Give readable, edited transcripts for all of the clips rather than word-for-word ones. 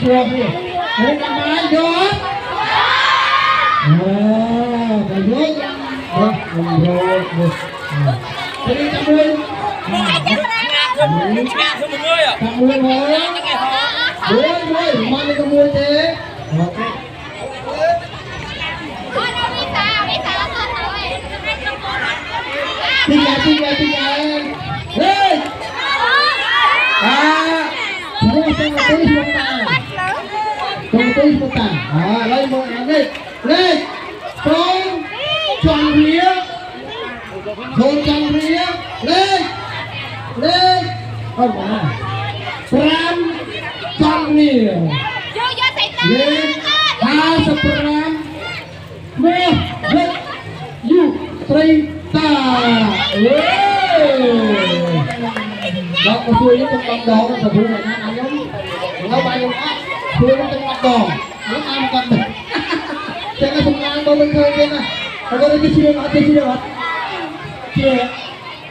ស្គាល់គ្នាហេកំបាយយកអូតែយកបាទរត់នេះទីមួយ ឈ្នះធ្វើមួយ មួយមកមួយមួយមកនេះក៏មួយទេអូខេទីណាទីណាទីណាហេអាឈ្មោះទាំងពីរឈ្មោះតាទាំងពីរឈ្មោះតាអើឥឡូវមកអានេះលេខត្រង់ចន្ទរាសូនចន្ទរាលេខលេខអត់មក5ចន្ទរាលេខ55មាសវិទ្យុត្រីតាអេដល់មកជួយខ្ញុំទាំង10ដងទៅព្រោះណាខ្ញុំនៅបាយខ្ញុំអត់ជួយខ្ញុំទាំង10ដងខ្ញុំអានគាត់ទៅចឹងសំណាងបងមិនឃើញទេណាហើយគាត់គេជឿអត់គេជឿអត់ជឿ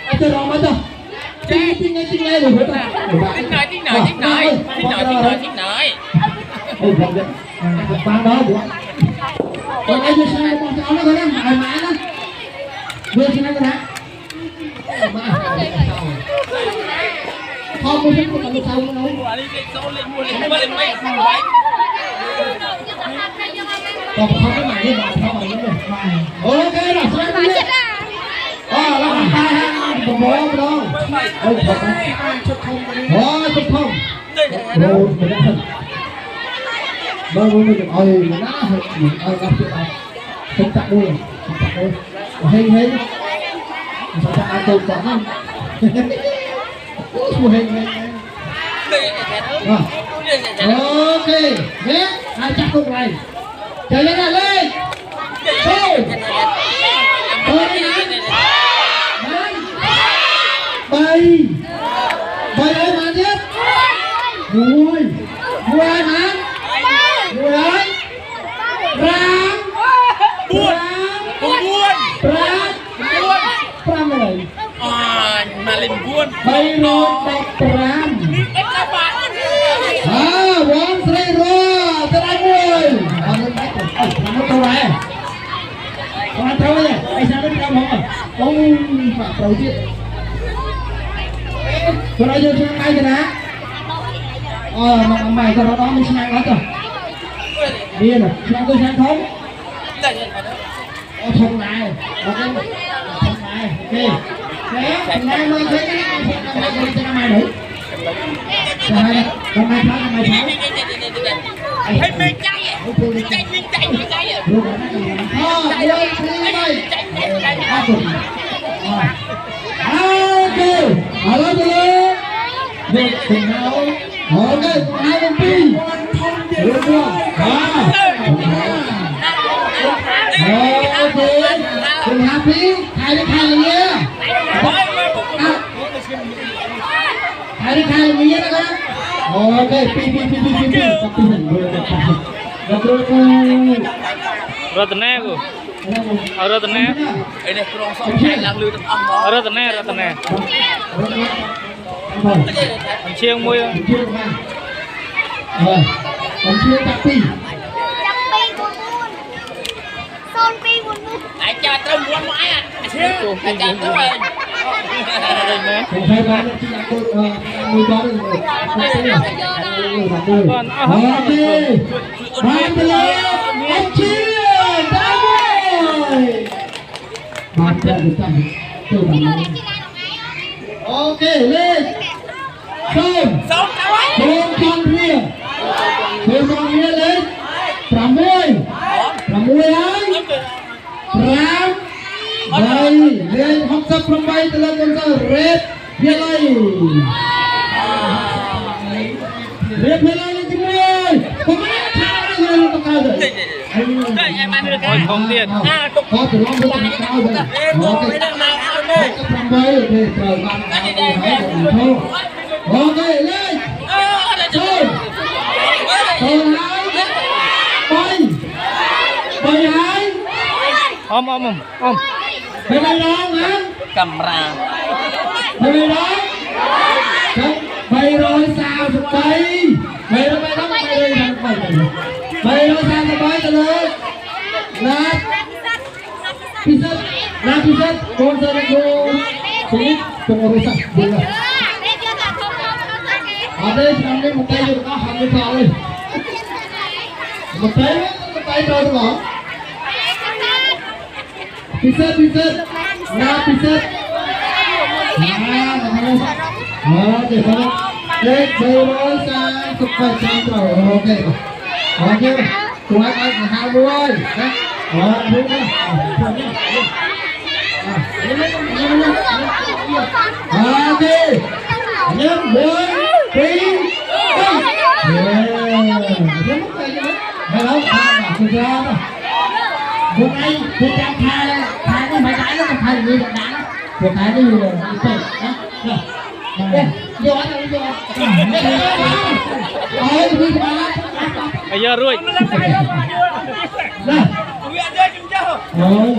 អត់ទៅរមអត់ទៅទីទីថ្ងៃទីថ្ងៃទៅ ទីណៃទីណៃទីណៃទីណៃទីណៃទីណៃ អូបងបានដល់បងបងឯងយកឆ្នាំរបស់ចោលណាគាត់ណាឲ្យម៉ែណាយកឆ្នាំគាត់ណាម៉ែខំមួយទៅទៅទៅនោះ អានេះលេខ0លេខ1លេខ2លេខ3លេខ8 តបខំទៅម៉ែនេះមកខំមកនេះអូខេដល់ស្រាប់នេះអូឡងតាបងបងម្ដងអូបង ជុតធំនេះ អូជុំធំអូមិនដឹងមើលមើលឲ្យណាឲ្យដល់ទៀតអត់សុំចាក់មួយសុំចាក់មួយហេងហេងសុំចាក់អាចទៅចាក់ហ្នឹងអូឈ្មោះហេងហេងអូខេនេះហើយចាក់ទុកឡើងចេញណាលេខទៅទៅណាបីបីអើមកទៀតមួយមួយណាមួយហើយប្រាំ 4 9 ប្រាំ 9 ប្រាំហើយ អាញមកលេខ9 315 នេះអត់បាក់ អើវងស្រីរទៅដល់មួយអត់មិនដាច់អត់មកទៅដែរគាត់ត្រូវទេអីសានេះត្រូវហ្មងអូបាក់ត្រូវទៀតគាត់ឲ្យយកឆ្នាំដៃទៅណាអូមកអំបាយគាត់រត់ដល់មានឆ្នាំអត់ទៅមានឆ្នាំទៅឆ្នាំធំអូធំដែរអូខេធំដែរអូខេតែណែមើលឃើញណាឆ្នាំឆ្នាំម៉ែនោះតែដល់ម៉ែខ្លះម៉ែខ្លះ ហើយមេចៃចៃមីចៃមីចៃ រូបអូមួយពីរបីអរគុណអូខេឥឡូវទៅលើយកទៅហើយអូខេហើយពីរ ធំទៀត រូបបាទអូខេគុំហាពីខែនេះខែលាខែនេះខែលាណាអូខេពីពីពីពីពីពីពីដល់គ្រូ រតនាគូអរតនា អីនេះក្រុងសងចៃឡើងលឺទាំងអស់ហ្មង រតនារតនាអញ្ជៀងមួយ អញ្ជើញមកអឺអញ្ជើញតាពី ឯងចាត្រូវមួនមកឯងអាឈៀងឯងចាត្រូវឯង ណា ខ្ញុំហើយបានទីអង្គមួយដង បានអស់ អូខេបានទៅលើអញ្ជើញតាមមួយបានទៅតាមទៅបានអូខេលេខសូម សងទៅហើយ សូមចន្ទរាសូមចន្ទរាលេខ6 6ហើយ5 3លេខ68ទៅលើកុនសើរ៉េតភាល័យរ៉េតភាល័យលេខទី1កុំថាលើទៅកៅទៅ តែឯងបានរឿង អុយធំទៀត អាទុក ក៏ទៅឡងទៅក្រោយទៅ អេទុកមិនដឹងមកអត់ទេ 8ទេត្រូវបានអូខេលេខ អឺអត់ទេ សូនសូនហើយ3 3ហើយ អមអមអម បីដងណា កាមេរ៉ា បីដងចឹងបី 333 333 333ទៅលើណាត់ពិសិដ្ឋណាពិសិដ្ឋកូនសិស្សគូជំនិតពងរុស័កយល់អត់ទេឆ្នាំនេះមកតែយកអស់អត់មានផលទេមកតែមកតែត្រូវទាំងអស់ពិសិដ្ឋពិសិដ្ឋណាពិសិដ្ឋណាមកអូទេបងលេខ333ចាំត្រូវអូខេអូខេជួយឲ្យមហាមួយណាអូមួយណាអូខេញ៉ាំ1 2 3ខ្ញុំមកទៅហើយដល់គឺច្រើនពួកឯងពួកចាំខែខែនេះមិនដែរខែនេះដាក់ពួកខែនេះទៅណាយកអត់យកអើយវាបាន អាយ៉ារួច ណា វាអត់យកខ្ញុំចុះ អូយ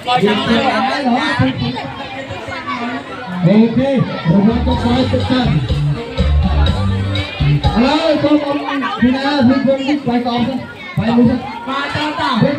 អូខេរង្វាន់ទៅខ្សែទឹកសិនឥឡូវសូមអមពីណាវិញវិញនេះបាយកអមបាយមួយសិន បាទតត វិញ